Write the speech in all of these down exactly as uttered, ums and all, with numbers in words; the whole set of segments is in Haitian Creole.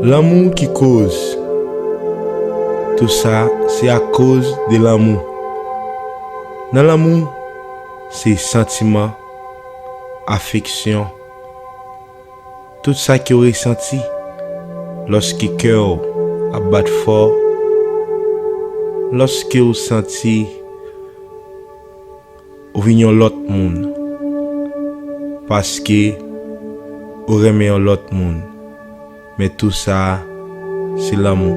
Lanmou ki koz. Tout sa, se akoz de lanmou. Nan lanmou, se santiman, afeksyon, tout sa ke w resanti lòske kè w ap bat fò, lòske w santi ou vin yon lòt moun, paske ou renmen yon lòt moun. Men tou sa, se lanmou.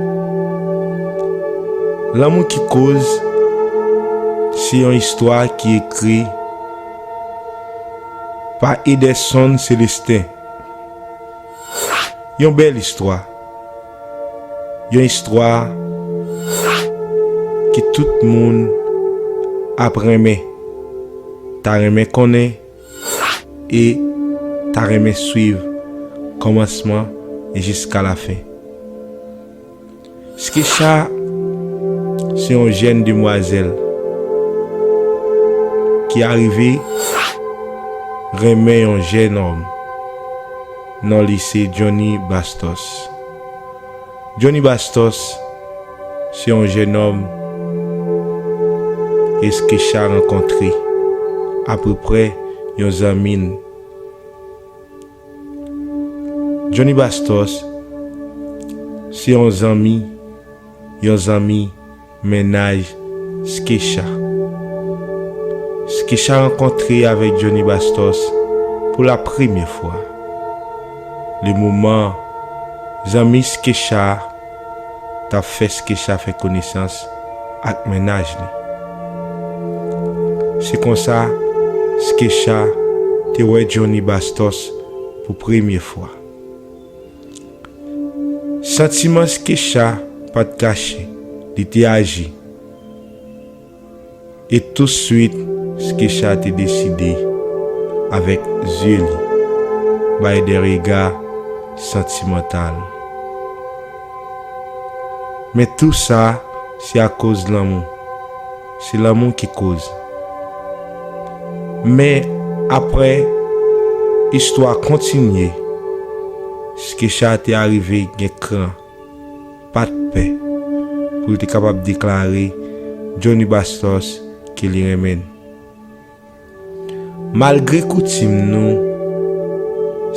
Lanmou ki koz, se yon istwa ki ekri pa Ederson Célestin. Yon bèl istwa. Yon istwa ke tout moun ap renmen, ta renmen konnen e ta renmen swiv kòmansman e jiska lafen. Skesha se yon jèn demwazèl ki arive renmen yon jèn òm. Non li se Johnny Bastos. Johnny Bastos se yon jèn òm ke Skesha rankontre apeprè yon zanmi l. Johnny Bastos se yon zanmi, yon zanmi mennaj Skesha. Skesha rankontre avèk Johnny Bastos pou la premyè fwa. Le moman zanmi Skesha t ap fè Skesha fè konesans ak mennaj li. Se konsa, Skesha te wè Johnny Bastos pou premye fwa. Santiman Skesha pa t kache, li te aji. E touswit, Skesha te deside, avèk zye li, bay de rega santimantal. Men tou sa, se akoz lanmou. Se lanmou ki koz. Men, apre, istwa kontinye. Skesha te arive gen kran, pa t pè, pou l te kapab deklare Johnny Bastos ke li renmen l. Malgre koutim nou,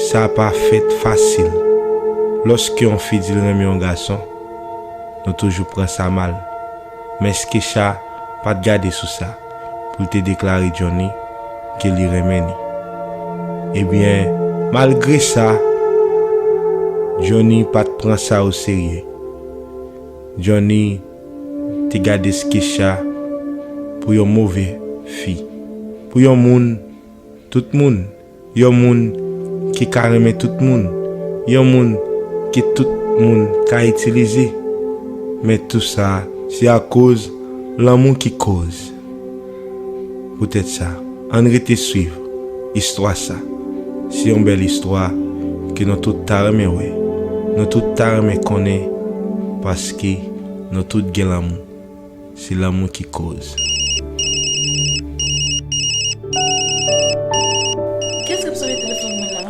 sa pa fèt fasil. Lòske yon fi di l renmen yon gason, nou toujou pran sa mal. Men Skesha pa t gade sou sa pou l te deklare Johnny ke li renmen li. Ebyen, malgre sa, Johnny pa t pran sa oserye. Johnny te gade Skesha pou yon move fi, pou yon moun, tout moun, yon moun ki ka renmen tout moun, yon moun ke tout moun ka itilize. Men tou sa, se akoz lanmou ki koz. Poutèt sa, ann rete swiv istwa sa. Se yon bèl istwa ke nou tout ta renmen wè, nou tout ta renmen konnen, paske nou tout gen lanmou. Se lanmou ki koz. Kiyès k ap sone telefòn mwen la?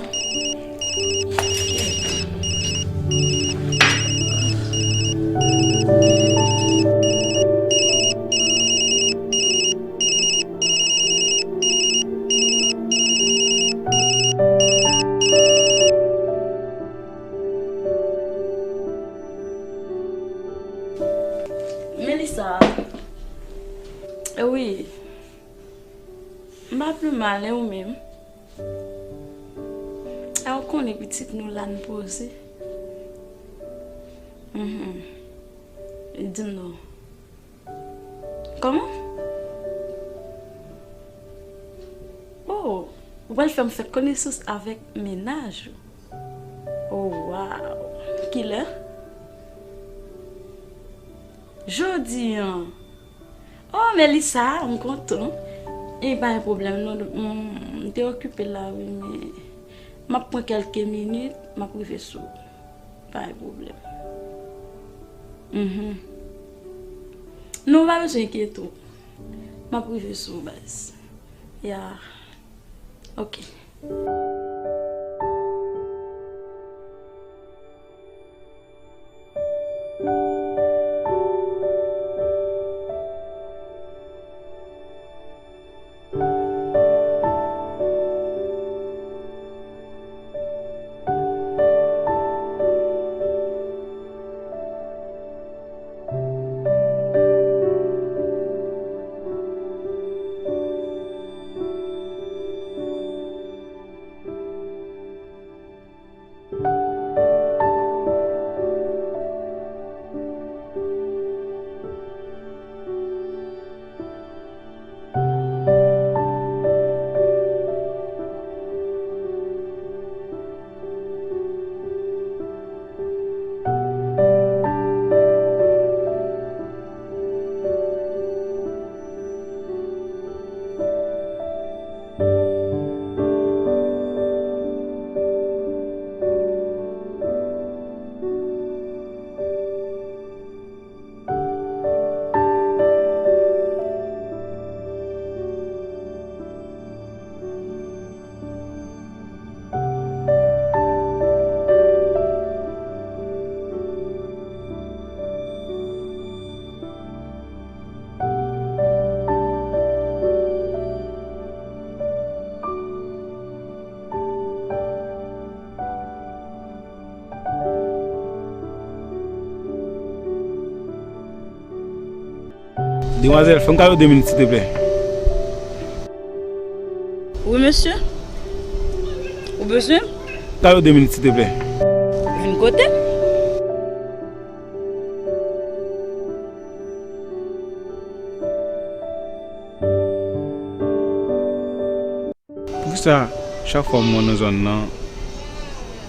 Melissa. Wi. M pa pi mal, e ou menm? A, ou konnen pitit nou la n poze. Mhm. Di m non. Kòman? Oh, ou pral fè m fè konesans avèk mennaj ou. Oh, wow. Kilè? Jodi an. Oh, Melissa, m kontan. E pa gen pwoblèm, non, m, m te okipe la, wi, men m ap pran kèlke minit, m ap rive sou ou. Pa gen pwoblèm. Mhm. Non, ou pa bezwen enkyete w. M ap rive sou ou, baz. Ya. Ok. Demwazèl, fè m kado de minit, silteplè. Wi, mesye. Ou bezwen m? Kado de minit, silteplè. Vin kote m. Poukisa chak fwa m wè w nan zòn nan,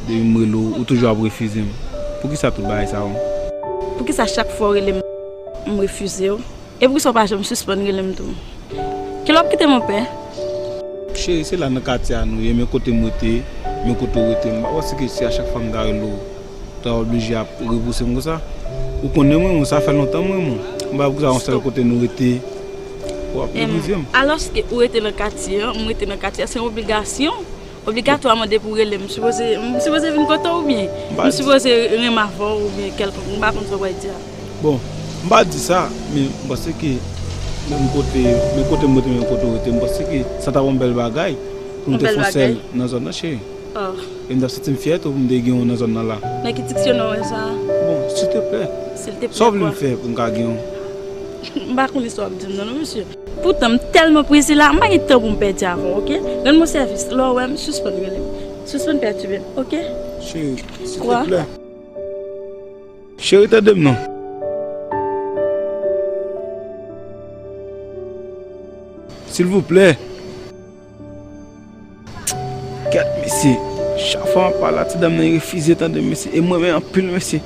depi m rele w, ou toujou ap refize m? Poukisa tout bagay sa yo? Poukisa chak fwa w rele m, m refize w? E poukisa w pa janm sispann rele m tou? Kilè w ap kite m anpè? Cheri, se la nan katye a nou ye, men kote m rete, men kote w rete, m pa panse ke si a chak fwa m ta rele w, ta oblije ap repouse m konsa. Ou konnen mwen, mwen, sa fè lontan mwen, mwen. M pa wè poukisa yon sèl kote nou rete, w ap repouse m. Alòske ou rete nan katye a, m rete nan katye a, se yon obligasyon. Obligatwaman depi w rele m, m sipoze, m sipoze vin kote w oubyen m sipoze renmen avè w oubyen kèlkonk, m pa konn sa w pral di a. Bon, m pa di sa, men m panse ke menm kote, men kote m rete, menm kote w rete, m panse ke sa ta yon bèl bagay pou nou te fè yon sèl nan zòn nan, cheri. Oh. E m t ap santi m fyè tou pou m te gen w nan zòn nan la. Nan ki diksyonè w wè sa? Bon, silteplè. Silteplè. Sa w vle m fè pou m ka gen w? M pa konn sa w ap di m nan, non, mesye. Poutan, m tèlman prese la, m pa gen tan pou m pèdi avè w, oke? Rann mwen sèvis. Lè w wè m, sispann rele m. Sispann pètibe m, oke? Cheri, silteplè. Cheri, tande m non. Silvouplè. Kèt, mesye. Chak fwa m ap pale a ti dam nan, li refize tande m, mesye. E mwen menm anpil, mesye.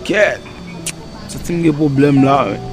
Kèt. M santi m gen pwoblèm la, wi.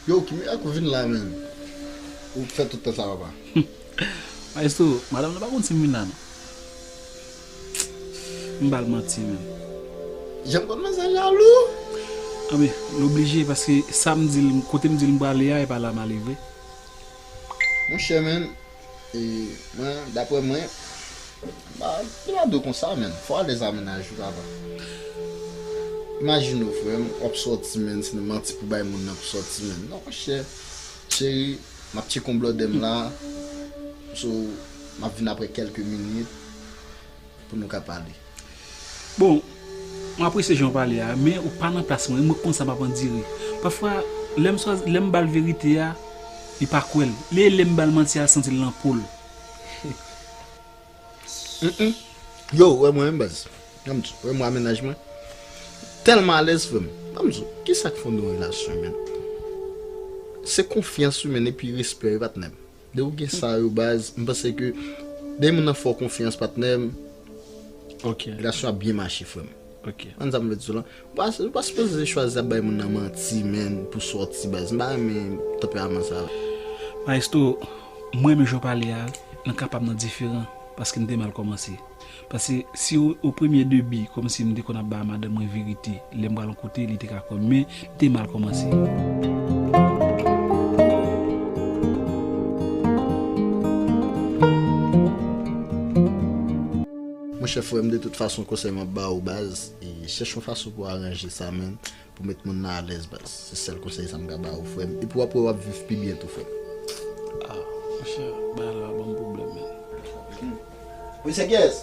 Yo, ki mirak ou vin la menm? Ou fè tout tan sa, papa? Maestro, madanm nan pa konn si m vin la, non. M ba l manti, menm. Jan m konn manzè jalou. Anben, l oblije, paske sa m di l, kote m di l m prale a, e pa la m ale vre. Monchè, menm, E mwen, daprè mwen, m pa, m pa dwe konsa, menm. Fò w alèz a mennaj ou, papa. Imajine w, frè m, w ap sòti, menm, se nan manti pou bay moun nan pou sòti, menm. Non, monchè, cheri, m ap tcheke yon blòdè m la. So, m ap vin apre kèlke minit. Pou nou ka pale. Bon, m apresye jan w pale a, men ou pa nan plas mwen, e mwen konn sa m ap andire. Pafwa, lè m chwazi, lè m ba l verite a, li pa kwè l. Li, lè m ba l manti a, l santi l nan po l. Mm, mm. Yo, wè mwen menm baz. Ban m di w, wè mwen a mennaj mwen. Tèlman alèz, frè m. Ban m di w, kisa k fonde yon relasyon, menm? Se konfyans, wi, menm, epi respè, wi, patnè m. Depi w gen sa yo, baz, m panse ke depi moun nan fè w konfyans, patnè m, relasyon ap byen mache, frè m. Konprann sa m vle di w lan? Ou pa, ou pa sipoze chwazi ap bay moun nan manti, menm, pou sòti, baz. M pa renmen tanperaman sa. Maestro, mwen menm jan w pale a, nan ka pa m nan diferan, paske m te mal kòmanse. Paske si o, o premye debi, kòmsi m te konn ap ba madanm mwen verite, lè m pral yon kote, li te ka kwè m, men m te mal kòmanse. Chèf, frè m, de tout fason, konsèy m ap ba ou, baz, e chèche yon fason pou aranje sa, menn, pou met moun nan alèz, baz. Se sèl konsèy sa m ka ba ou, frè m. Epi w ap wè w ap viv pi byen tou, frè m. Ah, monchè, bagay la ban m pwoblèm, menn. Wi, se kiyès?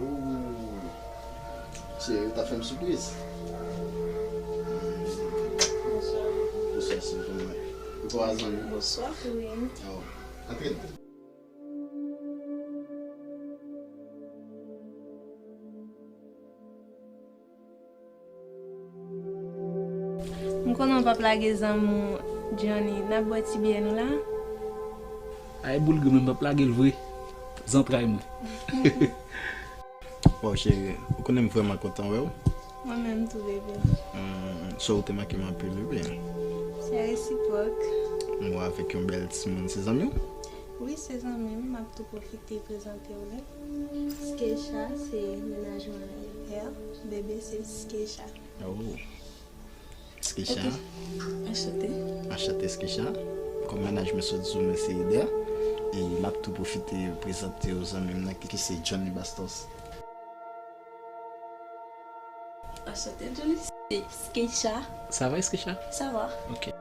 Ooh. Cheri, ou ta fè m sipriz. Bonswa. Bonswa, cheri, kòman w ye? Ou pa zanmi? Bonswa. Wi. Oh. Antre. M konnen w p ap lage zanmi w Johnny. N ap bwè ti byè nou la? Ay, boul gri, mwen p ap lage l vre. Zantray mwen. Waw, cheri, ou konnen m vrèman kontan wè w. Mwen menm tou, bebe. Hmm, so ou te manke m anpil, wi, bebe. Se resipwòk. M wè avèk yon bèl timoun, se zanmi w? Wi, se zanmi m, m ap tou pwofite prezante w li. Skeisha, se mennaj mwen Eber. Bebe, se Skeisha. Oh. Skeisha. Ok. Anchante. Anchante, Skeisha. Kòm mennaj mwen sot di w, mwen se Eber. E m ap tou pwofite prezante w zanmi m nan ki se Johnny Bastos. Anchante, Johnny. Se Skeisha. Ça va, Skeisha? Ça va. Ok.